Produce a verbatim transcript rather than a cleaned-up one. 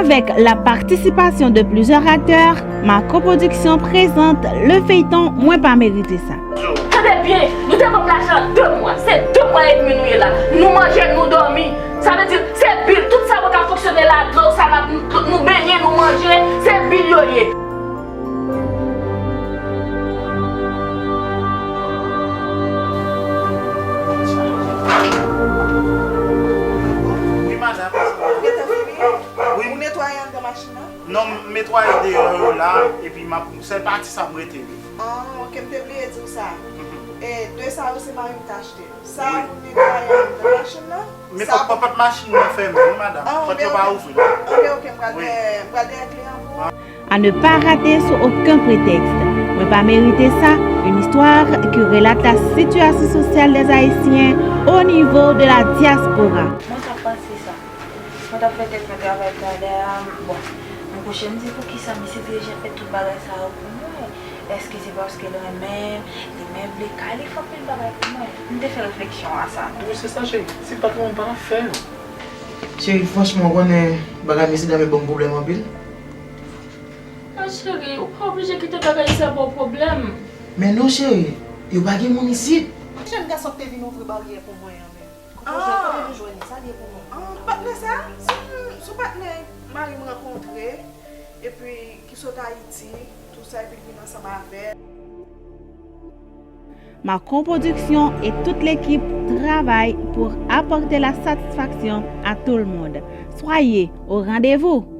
Avec la participation de plusieurs acteurs, Marco Production présente le feuilleton Mwen pa merite sa. Tande byen, nou te ban m lajan de mwa. Se de mwa edmi nou ye la. Nou manje, nou dòmi. Sa vle di, se bil, tout sa yo ka fonksyone la, dlo, sa la, nou, nou benyen, nou manje, se bil yo ye. Wi, madanm. Ou gentan fini? Wi. Ou netwaye anndan machin nan? Non, m netwaye deyò yo la, epi m ap, sèl pati sa m rete, wi. Ah, ok, m te bliye di w sa. E, de sa yo, se mari m t achte. Sa pou netwaye anndan machin nan. Men sa fòk pou pòt machin nan fèmen, wi, madanm. Ah, pòt yo pa ouvri. Ok, ok, m pral dèyè, m pral dèyè kle an pou ou. À ne pas rater sous aucun prétexte. Mwen pa merite sa, une histoire qui relate la situation sociale des Haïtiens au niveau de la diaspora. Mwen t ap panse sa. Mwen t ap fè tèt mwen travay talè a. Bon, mwen kouche, m di, "Poukisa misye dirije fè tout bagay sa yo pou mwen? Èske se paske l renmen m, li menm vle kay, li fè anpil bagay pou mwen?" M te fè refleksyon a sa. Wi, se sa, cheri. Si l pa t renmen m, pa t ap fè yo. Cheri, franchman, ou konnen bagay mesye dam yo ban m pwoblèm anpil. Ah, cheri, ou pa oblije kite bagay sa ba w pwoblèm. Men non, cheri, yo pa gen moun isit. Jèn gason ki te vin ouvri baryè pou mwen an menm. Kote w jwenn, kote nou jwenn li? Sa l ye pou nou? Ah, patnè sa, se yon, se yon patnè mari m rankontre, epi ki sot Ayiti, tou sa, epi l vin ansanm avè l. Macron Production et toute l'équipe travaillent pour apporter la satisfaction à tout le monde. Soyez au rendez-vous.